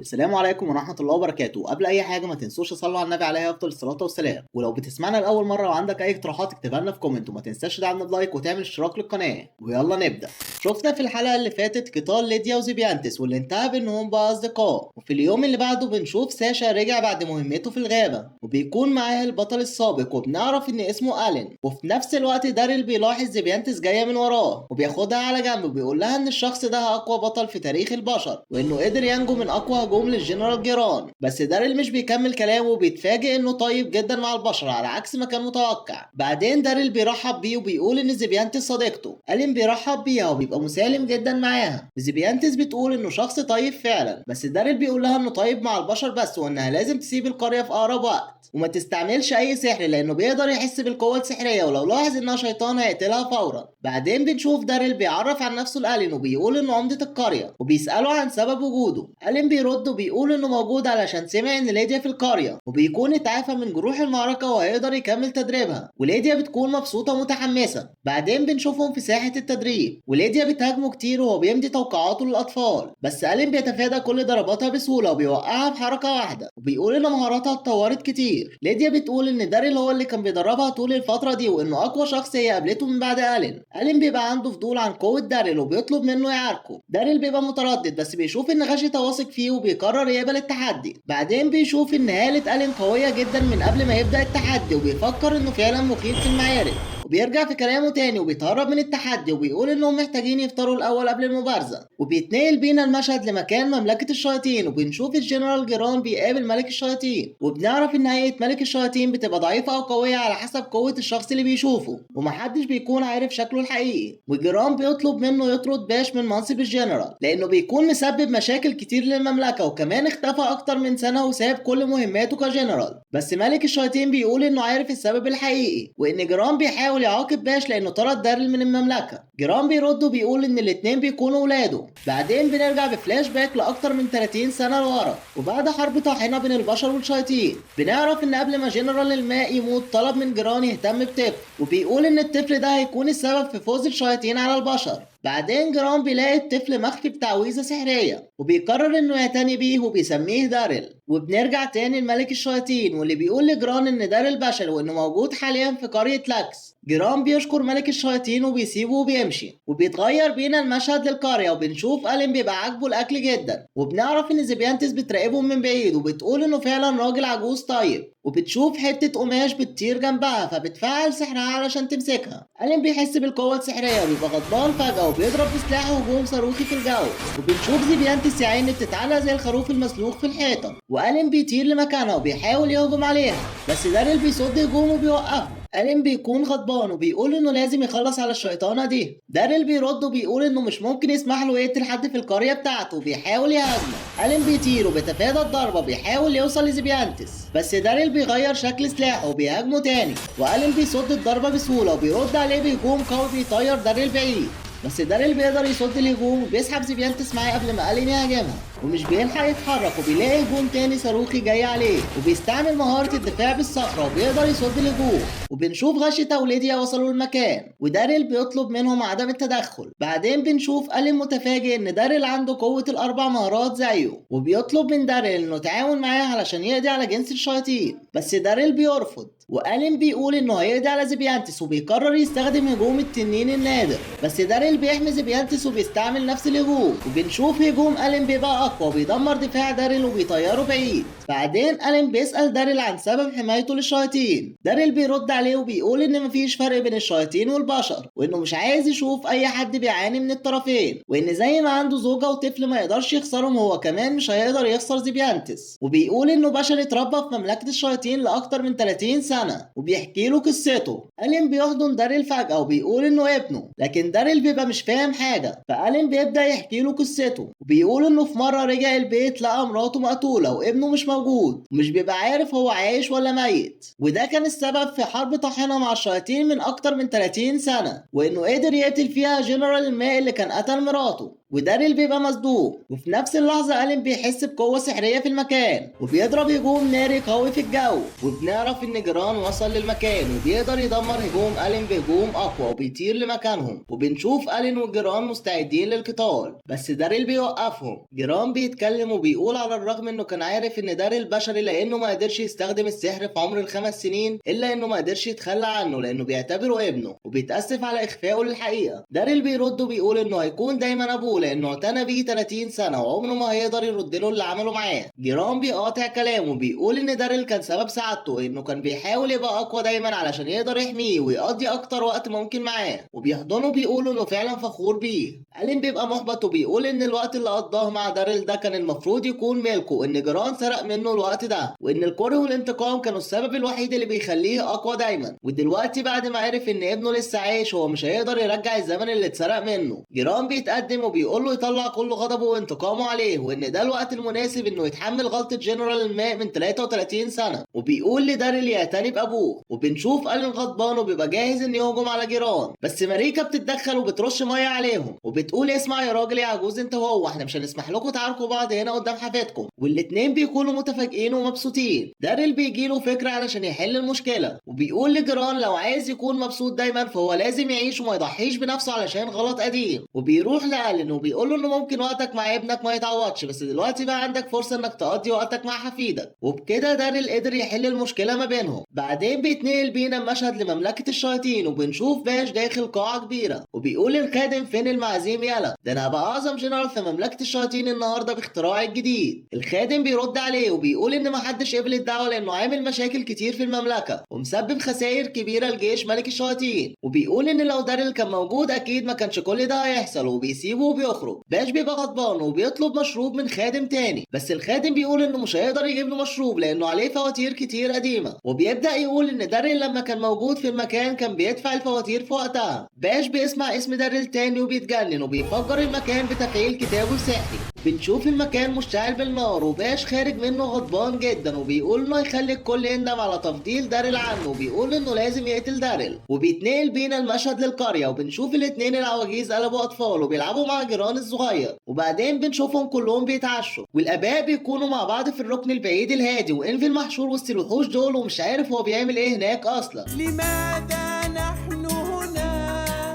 السلام عليكم ورحمة الله وبركاته. قبل أي حاجة ما تنسوش تصلوا على النبي عليه أفضل الصلاة والسلام. ولو بتسمعنا لأول مرة وعندك أي اقتراحات اكتبها لنا في comment، وما تنساش تدعمنا ب like وتعمل اشتراك للقناة. ويلا نبدأ. شفنا في الحلقة اللي فاتت قتال ليديا وزيبيانتس واللي انتهى بإنهم بقى أصدقاء. وفي اليوم اللي بعده بنشوف ساشا رجع بعد مهمته في الغابة وبيكون معاه البطل السابق وبنعرف إن اسمه ألين. وفي نفس الوقت داريل بيلاحظ زيبيانتس جاية من وراه وبياخدها على جنب وبيقول لها إن الشخص ده أقوى بطل في تاريخ البشر وإنه قدر ينجو من أقوى هجوم للجنرال جيران. بس داريل مش بيكمل كلامه وبيتفاجئ إنه طيب جدا مع البشر على عكس ما كان متوقع. بعدين داريل بيرحب بيه وبيقول إن زيبيانتس صديقته. ألين بيرحب بيها وبيبقى مسالم جدا معاها. زيبيانتس بتقول إنه شخص طيب فعلا، بس داريل بيقول لها إنه طيب مع البشر بس وإنها لازم تسيب القرية في أقرب وقت وما تستعملش أي سحر لأنه بيقدر يحس بالقوة السحرية ولو لاحظ إنها شيطان هيقتلها فورا. بعدين بنشوف داريل بيعرف عن نفسه لألين وبيقول إنه عمدة القرية وبيسأله عن سبب وجوده. ألين بيرد وبيقول إنه موجود علشان سمع إن ليديا في القرية وبيكون اتعافى من جروح المعركة وهيقدر يكمل تدريبها، وليديا بتكون مبسوطة ومتحمسة. بعدين بنشوفهم في ساحة التدريب وليديا بتهاجمه كتير وهو بيمضي توقعاته للأطفال، بس ألين بيتفادى كل ضرباتها بسهولة وبيوقعها بحركة واحدة وبيقول إن مهاراتها اتطورت كتير. ليديا بتقول إن داريل هو اللي كان بيدربها طول الفترة دي وإنه أقوى شخص هي قابلته من بعد ألين. ألين بيبقى عنده فضول عن قوة داريل وبيطلب منه يعاركه. داريل بيبقى متردد بس بيشوف إن غاشيتا واثق فيه وبيقرر يقبل التحدي. بعدين بيشوف إن هالة ألين قوية جدا من قبل ما يبدأ التحدي وبيفكر إنه فعلا مخيف في المعارك وبيرجع في كلامه تاني وبيتهرب من التحدي وبيقول انهم محتاجين يفطروا الاول قبل المبارزه. وبيتنقل بينا المشهد لمكان مملكه الشياطين وبنشوف الجنرال جيران بيقابل ملك الشياطين، وبنعرف ان هيئه ملك الشياطين بتبقى ضعيفه او قويه على حسب قوه الشخص اللي بيشوفه ومحدش بيكون عارف شكله الحقيقي. وجيران بيطلب منه يطرد باش من منصب الجنرال لانه بيكون مسبب مشاكل كتير للمملكه وكمان اختفى اكتر من سنه وساب كل مهماته كجنرال. بس ملك الشياطين بيقول انه عارف السبب الحقيقي وان جيران بيحاول يعاقب باش لانه طرد داريل من المملكه. جيران بيرد وبيقول ان الاتنين بيكونوا ولاده. بعدين بنرجع بفلاش باك لاكتر من 30 سنه لورا وبعد حرب طاحنه بين البشر والشياطين بنعرف ان قبل ما جنرال الماء يموت طلب من جيران يهتم بطفل وبيقول ان الطفل ده هيكون السبب في فوز الشياطين على البشر. بعدين جيران بيلاقي الطفل مخفي بتعويذه سحريه وبيقرر انه يعتني بيه وبيسميه داريل. وبنرجع تاني لملك الشياطين واللي بيقول لجيران ان داريل بشر وانه موجود حاليا في قرية لاكس. جيران بيشكر ملك الشياطين وبيسيبه وبيمشي. وبيتغير بينا المشهد للقرية وبنشوف ألين بيبقى عاجبه الأكل جدا وبنعرف إن زيبيانتس بتراقبهم من بعيد وبتقول إنه فعلا راجل عجوز طيب. وبتشوف حتة قماش بتطير جنبها فبتفعل سحرها علشان تمسكها. ألين بيحس بالقوة السحرية وبيبقى غضبان فجأة وبيضرب بسلاحه هجوم صاروخي في الجو. وبنشوف زيبيانتس يا عيني بتتعلق زي الخروف المسلوخ في الحيطة وألين بيطير لمكانها وبيحاول يهجم عليها بس داريل بيصد هجومه وبيوقفه. ألين بيكون غضبان وبيقول انه لازم يخلص على الشيطانة دي. داريل بيرد وبيقول انه مش ممكن يسمح له يقتل حد في القرية بتاعته وبيحاول يهاجمه. ألين بيطير وبيتفادى الضربة بيحاول يوصل لزيبيانتس بس داريل بيغير شكل سلاحه وبيهاجمه تاني وألين بيصد الضربة بسهولة وبيرد عليه بهجوم قوي بيطير داريل بعيد. بس داريل بيقدر يصد الهجوم وبيسحب زيبيانتس معاه قبل ما ألين يهاجمها ومش بيلحق يتحرك وبيلاقي هجوم تاني صاروخي جاي عليه وبيستعمل مهارة الدفاع بالصخرة وبيقدر يصد الهجوم. وبنشوف غاشيتا وليديا وصلوا المكان وداريل بيطلب منهم عدم التدخل. بعدين بنشوف ألين متفاجئ إن داريل عنده قوة الأربع مهارات زيه وبيطلب من داريل إنه يتعاون معاه علشان يقضي على جنس الشياطين بس داريل بيرفض. وألين بيقول إنه هيقضي على زيبيانتس وبيقرر يستخدم هجوم التنين النادر بس داريل بيحمي زيبيانتس وبيستعمل نفس الهجوم. وبنشوف هجوم ألين بيبقى أقوى وبيدمر دفاع داريل وبيطيره بعيد. بعدين ألين بيسأل داريل عن سبب حمايته للشياطين. داريل بيرد عليه وبيقول إن مفيش فرق بين الشياطين والبشر وإنه مش عايز يشوف أي حد بيعاني من الطرفين وإن زي ما عنده زوجة وطفل ما يقدرش يخسرهم هو كمان مش هيقدر يخسر زيبيانتس. وبيقول إنه بشر اتربى في مملكة الشياطين لأكتر من 30 سنة وبيحكي له قصته. ألين بيحضن داريل فجأة وبيقول إنه ابنه لكن داريل بيبقى مش فاهم حاجة. فألين بيبدأ يحكي له قصته وبيقول إنه في مرة رجع البيت لقى مراته مقتولة وابنه مش موجود ومش بيبقى عارف هو عايش ولا ميت، وده كان السبب في حرب طاحنة مع الشياطين من أكتر من 30 سنة وإنه قدر يقتل فيها جنرال الماء اللي كان قتل مراته. وداريل بيبقى مصدوم. وفي نفس اللحظة ألين بيحس بقوة سحرية في المكان وبيضرب هجوم ناري قوي في الجو. وبنعرف إن جيران وصل للمكان وبيقدر يدمر هجوم ألين بهجوم أقوى وبيطير لمكانهم. وبنشوف ألين وجيران مستعدين للقتال بس داريل بيوقفهم. بيوقفهم. جيران بيتكلم وبيقول على الرغم انه كان عارف ان داريل بشري لانه ما قدرش يستخدم السحر في عمر ال5 سنين، الا انه ما قدرش يتخلى عنه لانه بيعتبره ابنه، وبيتأسف على اخفائه للحقيقة. داريل بيرد وبيقول انه هيكون دايما ابوه لانه اعتنى بيه 30 سنة وعمره ما هيقدر يرد له اللي عمله معاه. جيران بيقاطع كلامه وبيقول ان داريل كان سبب سعادته، انه كان بيحاول يبقى اقوى دايما علشان يقدر يحميه ويقضي اكتر وقت ممكن معاه، وبيحضنه بيقول انه فعلا فخور بيه. ألين بيبقى محبط وبيقول ان الوقت اللي قضاه مع داريل ده كان المفروض يكون ملكه، ان جيران سرق منه الوقت ده، وان الكره والانتقام كانوا السبب الوحيد اللي بيخليه اقوى دايما، ودلوقتي بعد ما عرف ان ابنه لسه عايش هو مش هيقدر يرجع الزمن اللي اتسرق منه. جيران بيتقدم وبيقول له يطلع كل غضبه وانتقامه عليه، وان ده الوقت المناسب انه يتحمل غلطة جنرال الماء من 33 سنة، وبيقول لداريل يعتني بابوه. وبنشوف ألين غضبان وبيبقى جاهز انه يهجم على جيران، بس ماريكا بتتدخل وبترش مية عليهم وبتقول اسمع يا راجل يا عجوز انت وهو، احنا مش هنسمح لكم تعاركوا بعض هنا قدام حفيدكم. والاتنين بيكونوا متفاجئين ومبسوطين. داريل بيجيله فكرة علشان يحل المشكلة، وبيقول لجيران لو عايز يكون مبسوط دايما فهو لازم يعيش وما يضحيش بنفسه علشان غلط قديم. وبيروح لألين وبيقول له انه ممكن وقتك مع ابنك ما يتعوضش، بس دلوقتي بقى عندك فرصة انك تقضي وقتك مع حفيدك. وبكده داريل قدر يحل المشكلة ما بينهم. بعدين بيتنقل بينا المشهد لمملكة الشياطين، وبنشوف باش داخل قاعة كبيرة وبيقول للخادم فين المعازيم، يلا ده انا هبقى اعظم جنرال في مملكة الشياطين النهارده باختراعي الجديد. الخادم بيرد عليه وبيقول ان محدش قبل الدعوة لانه عامل مشاكل كتير في المملكة ومسبب خسائر كبيرة لجيش ملك الشياطين، وبيقول ان لو داريل كان موجود اكيد ما كانش كل ده هيحصل، وبيسيبه وبيخرج. باش بيبقى غضبان وبيطلب مشروب من خادم تاني، بس الخادم بيقول انه مش هيقدر يجيب له مشروب لانه عليه فواتير كتير قديمة، وبيبدأ يقول ان داريل لما كان موجود في المكان كان بيدفع الفواتير في وقتها. باش بيسمع اسم داريل تاني وبيتجنن وبيفجر المكان بتفعيل كتابه السحري. بنشوف المكان مشتعل بالنار وباش خارج منه غضبان جدا، وبيقول انه هيخلي الكل يندم على تفضيل داريل عنه، وبيقول انه لازم يقتل داريل. وبيتنقل بينا المشهد للقرية، وبنشوف الاتنين العواجيز قلبوا اطفال وبيلعبوا مع جيران الصغير، وبعدين بنشوفهم كلهم بيتعشوا، والاباء بيكونوا مع بعض في الركن البعيد الهادي، وانفيل محشور وسط الوحوش دول ومش عارف هو بيعمل ايه هناك اصلا. لماذا نحن هنا؟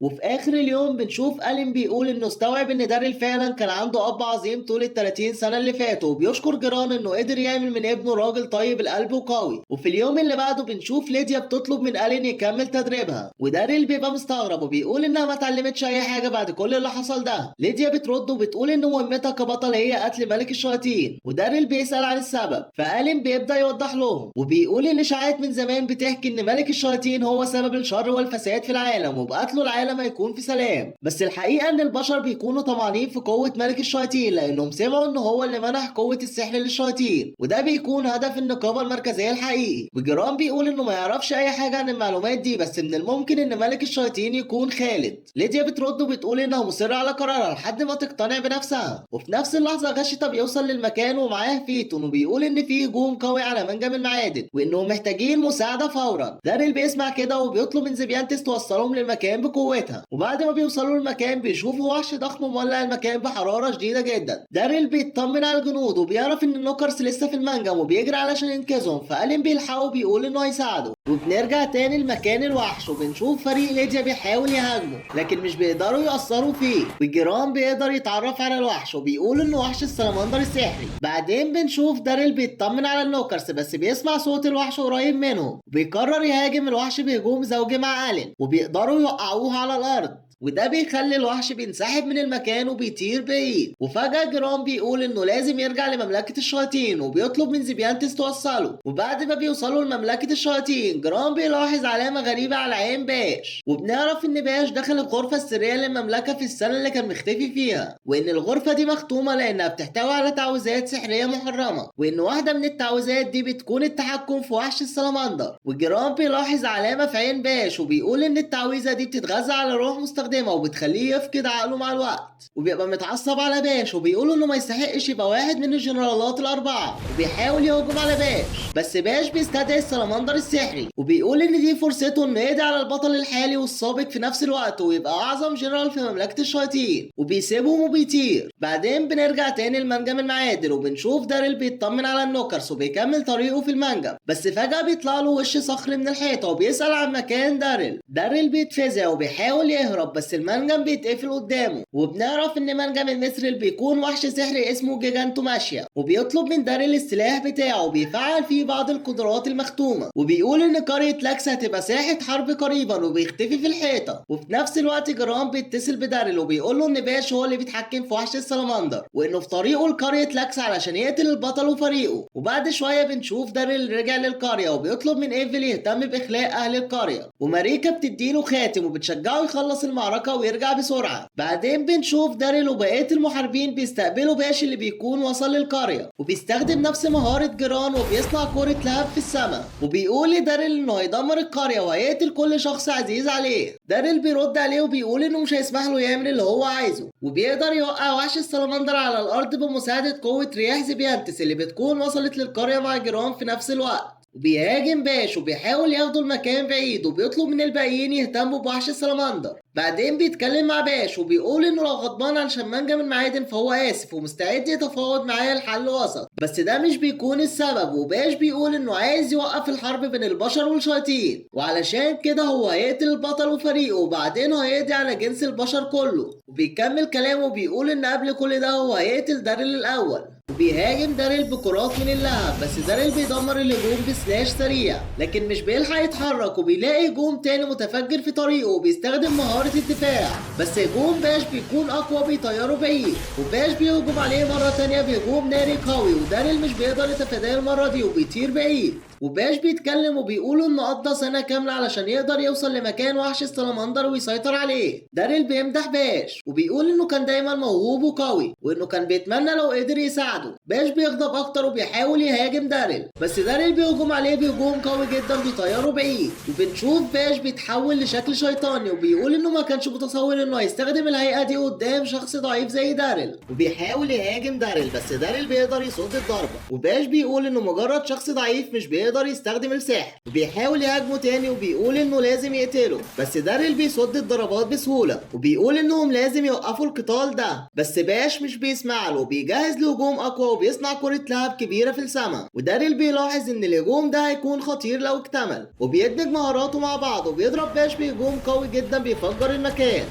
وفي اخر اليوم بنشوف ألين بيقول انه استوعب ان داريل فعلا كان عنده اب عظيم طول ال 30 سنة اللي فاتوا، وبيشكر جيران انه قدر يعمل من ابنه راجل طيب القلب وقوي. وفي اليوم اللي بعده بنشوف ليديا بتطلب من ألين يكمل تدريبها، وداريل بيبقى مستغرب وبيقول انها ما اتعلمتش اي حاجة بعد كل اللي حصل ده. ليديا بترد وبتقول ان مهمتها كبطل هي قتل ملك الشياطين، وداريل بيسأل عن السبب، فألين بيبدأ يوضح لهم وبيقول ان اشاعات من زمان بتحكي ان ملك الشياطين هو سبب الشر والفساد في العالم، وبقتله العالم هيكون في سلام، بس الحقيقة ان البشر بيكونوا طمعانين في قوة ملك الشياطين لانهم سمعوا ان هو اللي منح قوة السحر للشياطين، وده بيكون هدف النقابة المركزية الحقيقي. وجيران بيقول انه ما يعرفش اي حاجة عن المعلومات دي، بس من الممكن ان ملك الشياطين يكون خالد. ليديا بترد وبتقول انها مصرة على قرارها لحد ما تقتنع بنفسها. وفي نفس اللحظة غشيتا بيوصل للمكان ومعاه فيتون، وبيقول ان في هجوم قوي على منجم المعادن وانهم محتاجين مساعدة فورا. داريل بيسمع كده وبيطلب من زيبيانتس توصلهم للمكان بقوتها. وبعد ما بيوصلوا المكان بيشوفوا وحش ضخم مولع المكان بحرارة شديدة جدا. داريل بيطمن على الجنود وبيعرف ان النوكرز لسه في المنجم وبيجري علشان ينقذهم، فألين بيلحقه وبيقول انه هيساعده. وبنرجع تاني لمكان الوحش وبنشوف فريق ليديا بيحاول يهاجمه لكن مش بيقدروا يأثروا فيه، والجيران بيقدر يتعرف على الوحش وبيقول انه وحش السلمندر السحري. بعدين بنشوف داريل بيطمن على النوكرز بس بيسمع صوت الوحش قريب منهم، وبيقرر يهاجم الوحش بهجوم زوجي مع ألين وبيقدروا يوقعوه على الأرض، وده بيخلي الوحش بينسحب من المكان وبيطير بعيد. وفجأة جيران بيقول انه لازم يرجع لمملكة الشياطين وبيطلب من زيبيانتس توصله. وبعد ما بيوصلوا لمملكة الشياطين جيران بيلاحظ علامة غريبة على عين باش، وبنعرف ان باش دخل الغرفة السرية للمملكة في السنة اللي كان مختفي فيها، وان الغرفة دي مختومة لانها بتحتوي على تعويذات سحرية محرمة، وان واحدة من التعويذات دي بتكون التحكم في وحش السلمندر. وجيران بيلاحظ علامة في عين باش وبيقول ان التعويذة دي بتتغذى على روح مستخدمة وبتخليه يفقد عقله مع الوقت، وبيبقى متعصب على باش وبيقول انه ما يستحقش يبقى واحد من الجنرالات الاربعة، وبيحاول يهجم على باش بس باش بيستدعي السلمندر السحري وبيقول ان دي فرصته انه يقضي على البطل الحالي والسابق في نفس الوقت ويبقى اعظم جنرال في مملكة الشياطين، وبيسيبهم وبيطير. بعدين بنرجع تاني لمنجم المعادن وبنشوف داريل بيطمن على النوكرز وبيكمل طريقه في المنجم، بس فجأة بيطلع له وش صخر من الحيطة وبيسأل عن مكان داريل. داريل بيتفزع وبيحاول يهرب بس بس المنجم بيتقفل قدامه. وبنعرف ان منجم الميثريل بيكون وحش سحري اسمه جيجانتوماشيا، وبيطلب من داريل السلاح بتاعه وبيفعل فيه بعض القدرات المختومة، وبيقول ان قرية لاكس هتبقى ساحة حرب قريبا، وبيختفي في الحيطة. وفي نفس الوقت جرام بيتصل بداريل وبيقول له ان باش هو اللي بيتحكم في وحش السلمندر، وانه في طريقه لقرية لاكس علشان يقتل البطل وفريقه. وبعد شوية بنشوف داريل رجع للقرية وبيطلب من ايفل يهتم باخلاء اهل القرية، وماريكا بتديله خاتم وبتشجعه يخلص المعركة ويرجع بسرعة. بعدين بنشوف داريل وبقية المحاربين بيستقبلوا باش اللي بيكون وصل للقرية، وبيستخدم نفس مهارة جيران وبيصنع كرة لهب في السماء، وبيقول لداريل انه هيدمر القرية وهيقتل كل شخص عزيز عليه. داريل بيرد عليه وبيقول انه مش هيسمح له يعمل اللي هو عايزه، وبيقدر يوقع وحش السلمندر على الارض بمساعدة قوة رياح زبيانتس اللي بتكون وصلت للقرية مع جيران في نفس الوقت. وبيهاجم باش وبيحاول ياخده المكان بعيد، وبيطلب من الباقيين يهتموا بوحش السلمندر. بعدين بيتكلم مع باش وبيقول انه لو غضبان علشان منجم المعادن فهو اسف ومستعد يتفاوض معاه لحل وسط، بس ده مش بيكون السبب. وباش بيقول انه عايز يوقف الحرب بين البشر والشياطين، وعلشان كده هو هيقتل البطل وفريقه وبعدين هيقضي على جنس البشر كله. وبيكمل كلامه وبيقول ان قبل كل ده هو هيقتل داريل الاول، وبيهاجم داريل بكرات من اللهب، بس داريل بيدمر الهجوم ب slash سريع، لكن مش بيلحق يتحرك وبيلاقي هجوم تاني متفجر في طريقه وبيستخدم مهارة الدفاع، بس هجوم باش بيكون اقوى بيطيره بعيد. وباش بيهجم عليه مرة تانية بهجوم ناري قوي، وداريل مش بيقدر يتفاداه المرة دي وبيطير بعيد. وباش بيتكلم وبيقول انه قضى سنة كاملة علشان يقدر يوصل لمكان وحش السلمندر ويسيطر عليه. داريل بيمدح باش وبيقول انه كان دايما موهوب وقوي، وانه كان بيتمنى لو قدر يساعده. باش بيغضب اكتر وبيحاول يهاجم داريل، بس داريل بيهجم عليه بهجوم قوي جدا بيطيره بعيد. وبنشوف باش بيتحول لشكل شيطاني وبيقول انه ما كانش متصور انه هيستخدم الهيئة دي قدام شخص ضعيف زي داريل، وبيحاول يهاجم داريل بس داريل بيقدر يصد الضربة. وباش بيقول انه مجرد شخص ضعيف مش بيقدر يستخدم السحر، وبيحاول يهاجمه تاني وبيقول انه لازم يقتله، بس داريل بيصد الضربات بسهولة وبيقول انهم لازم يوقفوا القتال ده، بس باش مش بيسمع له وبيجهز لهجوم اقوى وبيصنع كرة لهب كبيرة في السماء. وداريل بيلاحظ ان الهجوم ده هيكون خطير لو اكتمل، وبيدمج مهاراته مع بعض وبيضرب باش بهجوم قوي جدا بيفجر المكان،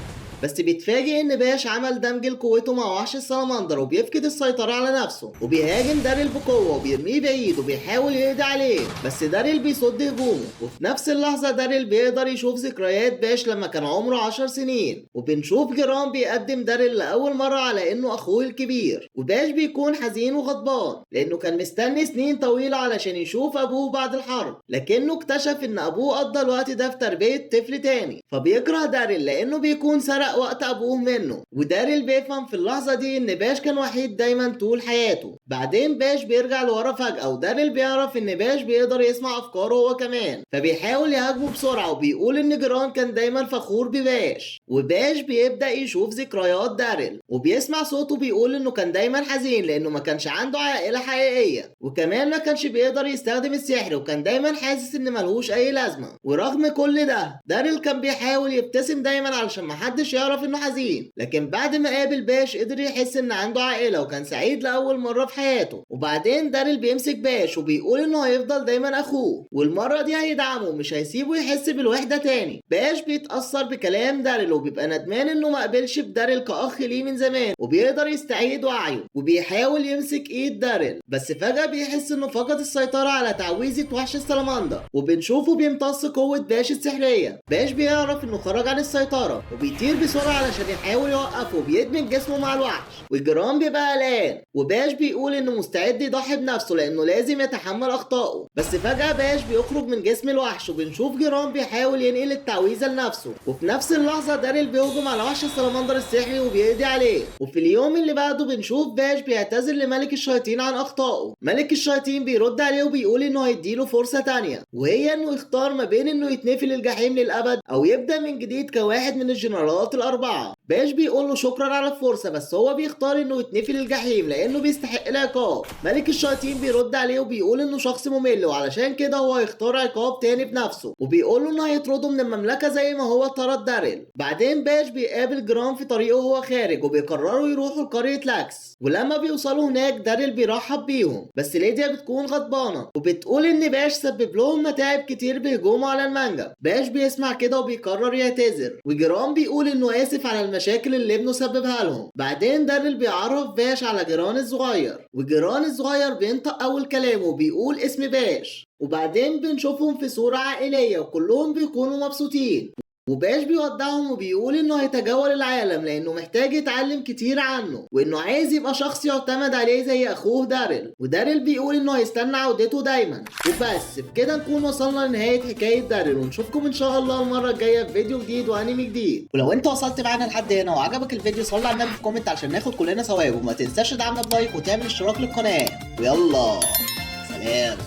بس بيتفاجئ ان باش عمل دمج لقوته مع وحش السلمندر وبيفقد السيطرة على نفسه، وبيهاجم داريل بقوة وبيرميه بعيد وبيحاول يقضي عليه، بس داريل بيصد هجومه. وفي نفس اللحظة داريل بيقدر يشوف ذكريات باش لما كان عمره 10 سنين، وبنشوف جيران بيقدم داريل لأول مرة على انه اخوه الكبير. وباش بيكون حزين وغضبان لانه كان مستني سنين طويلة علشان يشوف ابوه بعد الحرب، لكنه اكتشف ان ابوه قضى الوقت ده في تربية طفل تاني، فبيكره داريل لانه بيكون سرق وقت ابوه منه. وداريل بيفهم في اللحظة دي ان باش كان وحيد دايما طول حياته. بعدين باش بيرجع لورا فجأة، وداريل بيعرف ان باش بيقدر يسمع افكاره هو كمان، فبيحاول يهاجمه بسرعة وبيقول ان جيران كان دايما فخور بباش. وباش بيبدأ يشوف ذكريات داريل وبيسمع صوته بيقول انه كان دايما حزين لانه ما كانش عنده عائلة حقيقية، وكمان ما كانش بيقدر يستخدم السحر، وكان دايما حاسس ان ملهوش اي لازمة. ورغم كل ده داريل كان بيحاول يبتسم دايما علشان محدش يعرف انه حزين، لكن بعد ما قابل باش قدر يحس ان عنده عائلة وكان سعيد لاول مرة في حياته. وبعدين داريل بيمسك باش وبيقول انه هيفضل دايما اخوه، والمرة دي هيدعمه ومش هيسيبه يحس بالوحدة تاني. باش بيتاثر بكلام داريل وبيبقى ندمان انه ما قبلش بداريل كاخ ليه من زمان، وبيقدر يستعيد وعيه وبيحاول يمسك ايد داريل، بس فجاة بيحس انه فقد السيطرة على تعويذه وحش السلمندر، وبنشوفه بيمتص قوة باش السحريه. باش بيعرف انه خرج عن السيطرة وبيطير بسرعة علشان يحاول يوقفه، وبيدمج جسمه مع الوحش، والجيران بيبقى قلقان. وباش بيقول انه مستعد يضحي بنفسه لانه لازم يتحمل اخطائه، بس فجأة باش بيخرج من جسم الوحش، وبنشوف جيران بيحاول ينقل التعويذة لنفسه. وفي نفس اللحظة داريل بيهجم على وحش السلمندر السحري وبيقضي عليه. وفي اليوم اللي بعده بنشوف باش بيعتذر لملك الشياطين عن اخطائه. ملك الشياطين بيرد عليه وبيقول انه هيديله فرصة تانية، وهي انه يختار ما بين انه يتنفي للجحيم للابد او يبدأ من جديد كواحد من الجنرالات الأربعة. باش بيقول له شكرا على الفرصة، بس هو بيختار انه يتنفي للجحيم لانه بيستحق العقاب. ملك الشياطين بيرد عليه وبيقول انه شخص ممل، وعلشان كده هو هيختار عقاب تاني بنفسه، وبيقول له انه هيطرده من المملكة زي ما هو طرد داريل. بعدين باش بيقابل جرام في طريقه وهو خارج، وبيقرروا يروحوا لقرية لاكس. ولما بيوصلوا هناك داريل بيرحب بيهم، بس ليديا بتكون غضبانة وبتقول ان باش سبب لهم متاعب كتير بهجومه على المانجا. باش بيسمع كده وبيقرر يعتذر، وجرام بيقول انه انه اسف على المشاكل اللي ابنه سببها لهم. بعدين داريل بيعرف باش على جيران الصغير، وجيران الصغير بينطق اول كلامه وبيقول اسم باش. وبعدين بنشوفهم في صورة عائلية وكلهم بيكونوا مبسوطين، وباش بيودعهم وبيقول انه هيتجول العالم لانه محتاج يتعلم كتير عنه، وانه عايز يبقى شخص يعتمد عليه زي اخوه داريل. وداريل بيقول انه هيستنى عودته دايما. وبس بكده نكون وصلنا لنهاية حكاية داريل، ونشوفكم ان شاء الله المرة الجاية في فيديو جديد وانمي جديد. ولو انت وصلت معانا لحد هنا وعجبك الفيديو صلي على النبي في comment عشان ناخد كلنا ثواب، وما تنساش تدعمنا ب like وتعمل اشتراك للقناة. ويلا سلام.